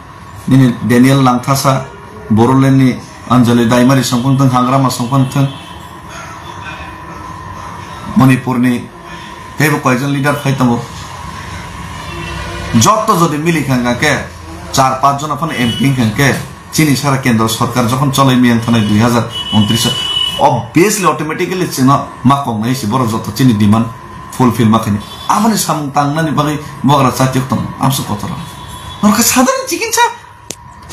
nini Daniel Langthasa, Bodoland ni Anjali Daimari songphang thung, Hangrama songphang thung, Manipur ni teibo koijon leader phai tongo. Jotto jodi mili kha khe char panch jona phano M P wng kha khe, chini sara kendro sorkar jokhon cholai miyang thanai dui hazar untris o, obviously, automatically chwngno ma kok nai se borok joto chini demand fulfill ma khainai. Aboni samung tangnani bagwi bogra chatiok tongo, amso kotor. Norokha sadharni chikitsa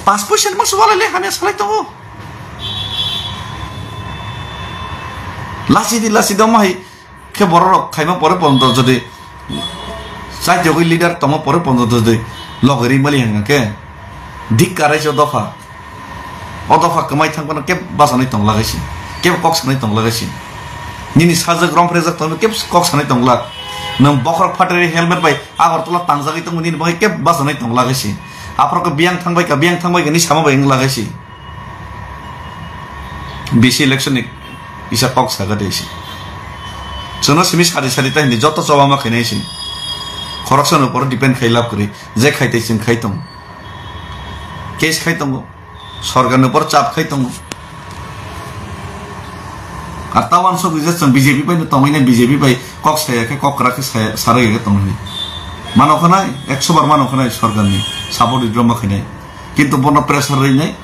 paanch poisa ni masa walai le hamya salai tongo. Lasi di, lasi di, omo hai khe borok rok khaima pore ponto jodi chatiogwi leader tongma pore ponto jodi logeri mali hwnga khe dik karai se dopha. O dopha kwmai thang phano kebo bachanai tong lagai se, kebo kok sanai tong lagai se. Nini sajak romprejak tongwi kebo kok sanai tong lak. Nwng bokhorok phatri helmet bai Agartala tangjagwi tongwi nini bagwi kebo bachanai tong lagai se. Aphuru khe biyang thangbai kha, biyang thangbai kha ni sama bai wng lagai se. B C election ni kisa kok saga de se. Chwngno simi sari sari ta hindi joto choba ma khainai se. Khoroksa ni upor depend khai lab kwrwi, je khai tei chwng khai tong. Case khai tongo. Sorkar ni upor chap khai tongo. Ar ta wansuk rijak chwng B J P bai no tongwi nai, B J P bai kok saya khe, kok kwrak khe saya, sarwi khe tongwi. Mano khanai, ekso bar mano khanai sorkar ni support withdraw ma khainai. Kintu bono pressure rwi nai,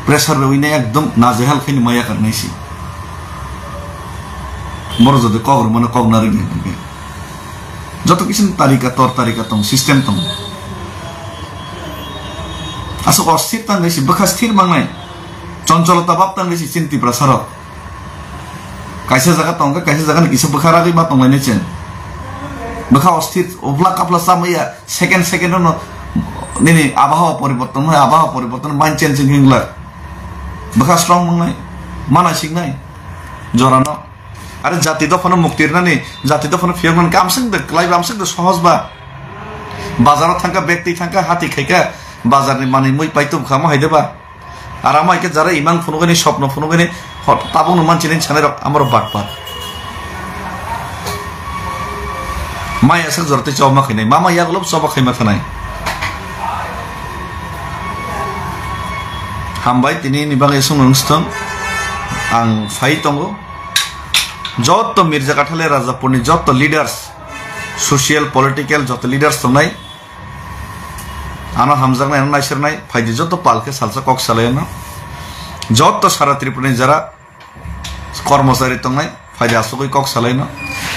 pressure rwi nai ekdom najehal khaini maya karnai si. Boro jodi kok rwmano kok narwk ya hwnkhe. Joto kisa tarika, tor tarika tong, system tong. Aswk osthir tang si, bwkha sthir mangnai. Choncholota bab tang si chini Tiprasa rok. Kaisa jaga tong khe, kaisa jaga ni kisa bwkha ragwi ma tong lainai chwng. Bwkha osthir, ubla kapla chamaya, second second no nini abhawa poriborton, abhawa poriborton, mind changing hinglak. Bwkha strong mangnai, mana singnai, jorano. Are jati dophano mukti rwnani, jati dophano phiyoknani kamswk de kwlai ba, amswk de sohoj ba. Bazaro thangkha, bag twi thangkha, hati khaikha, bazarni manwi mui paitub kha, mo hai de ba? Ar amo hai khe jara imang phunugani, sopno phunugani, hot-, tabukno manchini sanai rok, amorok batpar. Mai aswk jora tei choba ma khainai, mama yagulo choba khaima khanai. Hambai, tini ni bagwi song nung sthong, ang phai tongo. Jotto Mirza Kathale Rajapurni jotto leaders, social, political jotto leaders tongnai, ano hamjaknai, ano naisirnai, phaidi jotto pal khe salsa kok salai ano. Jotto sara Tripurani jara kormochari tongnai, phaidi asugwi kok salai ano.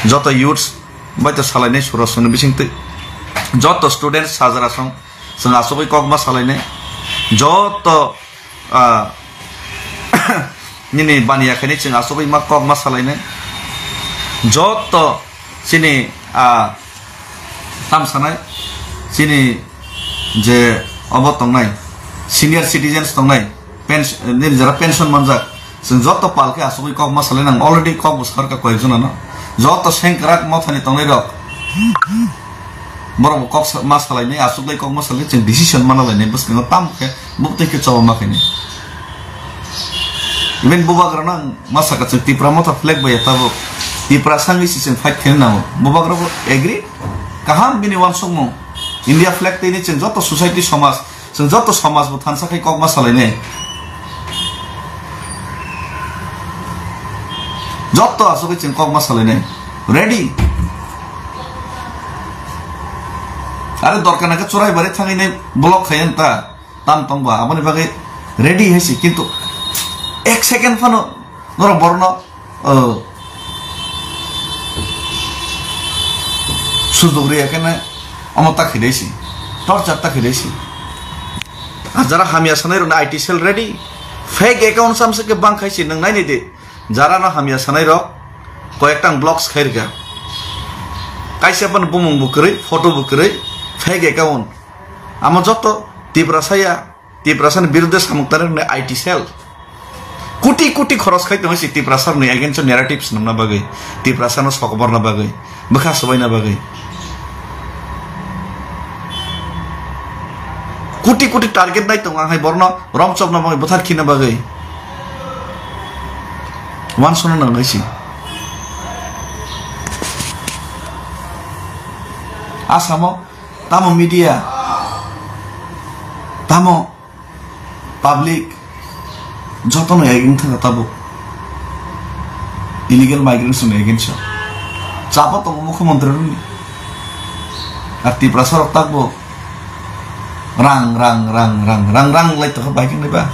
Jotto youths bai to salainai surasongni bisingtwi. Jotto students sajra song, chwng asugwi kok ma salainai. Jotto, ah, nini baniya khaini chwng asugwi ma kok ma salainai. Jotto chini, ah, tam sanai, chini je obo tongnai, senior citizens tongnai, pens-, nini jara pension manjak, chwng jotto pal khe asugwi kok ma salai nang, already kok bo sarka koyekjon ano, jotto sengkrak mothani tongnai rok, borok bo kok sa-, ma salainai, asugwi kok ma salai, chwng decision mana lainai, bwskango tam khe buk twi khe choba ma khainai. Even bubagrano ang ma saka, chwng Tipra Motha flag bai ya tabuk. Tipra sangwi si chwng fight khaina nango. Bubagra bo agree? Kaham bini uansukmung. India flag twi ni chwng joto society somaj, chwng joto somaj bo thansa khai kok ma salainai. Joto asugwi chwng kok ma salainai. Ready? Are dorkar na khe churai bari thangwi nai block khai ta. Tam tong ba, aboni bagwi ready hai si, kintu ek second phano norok borokno, o, sujok riya khe na omo ta khidai si, torture ta khidai si. Ah, jara hamya sanai rokno I T cell ready, fake account samse khe bang khai si, nwng nai nai di, jara no hamya sanai rok koyek tang blocks khai rikha, kaisa phano bumung bo kwrwi, photo bo kwrwi, fake account. Amo joto Tiprasa ya, Tiprasani birudde samung tangnai rokni I T cell. Kuti kuti khoros khai tongo si Tiprasa rokni against o narrative swnamna bagwi, Tiprasano sokoborna bagwi, bwkha swbaina bagwi. Kuti kuti target nai tongo ang hai borno romchopna bagwi, bwthar khina bagwi. Uansukna nangnai si. Asamo Tamo media, tamo public, jotono against thangkha tabuk. Illegal migrants ni against o. Chapa tongo mukhyamantri rokni. Ar Tiprasa rok takbo rang, rang, rang lai tongkha bai khe ba.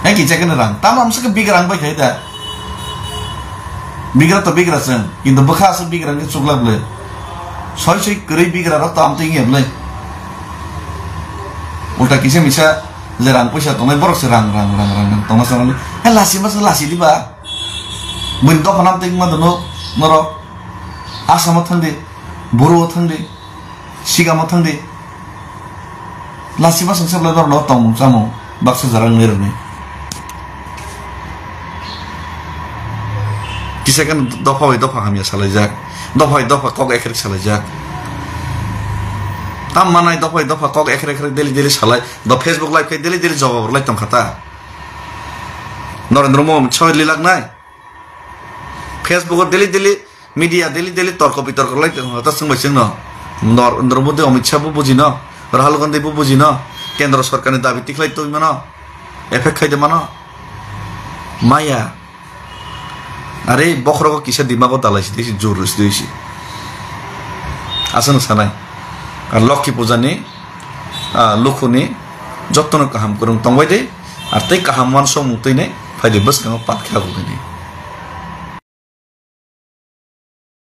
Hai kisa khe rang. Tamo amsa khe big rang bai khai da. Bigra to bigra chwng, kintu bwkha aswk bigra hwnkhe chukla bwle. Soi soi kwrwi bigra rok to amtwi wngya bwle. Ulta kisa misa je rang puisa tongnai borok se rang rang rang rang rang tongma chwng. He lasi ma se lasi diba. Buini dopha nam twi ma dono norok. Asamo thangdi, Boro o thangdi. Sigamo thangdi. Lachima songsa belai borokno tongmung chamung baksa jora wngwi rwnai. Kisa khe dopha bai dopha hamya salaijak, dopha bai dopha kok ekrek salaijak. Tam manai dopha bai dopha kok ekrek ekrek daily daily salai, do Facebook live khai daily daily jawab rwlai tongkha ta. Narendra Modi soi lilak nai. Facebook o daily daily media daily daily torko bitorko lai tong ta chwng bai chwngno. Nor-, Narendra Modi, Amit Shah bo bujino, Rahul Gandhi bo bujino, kendro sorkarni dabi tikhlai twi mano, effect khai de mano. Maya. Are bokhorogo kisa dimago dalai si tei si jur si tei si. Aswk sanai. Ar Lokhi Puja ni, ah, lukhuni jottono kaham kwrwng tongbai de, ar tei kaham uansukmung twi nai phai de bwskango pat khe agulini.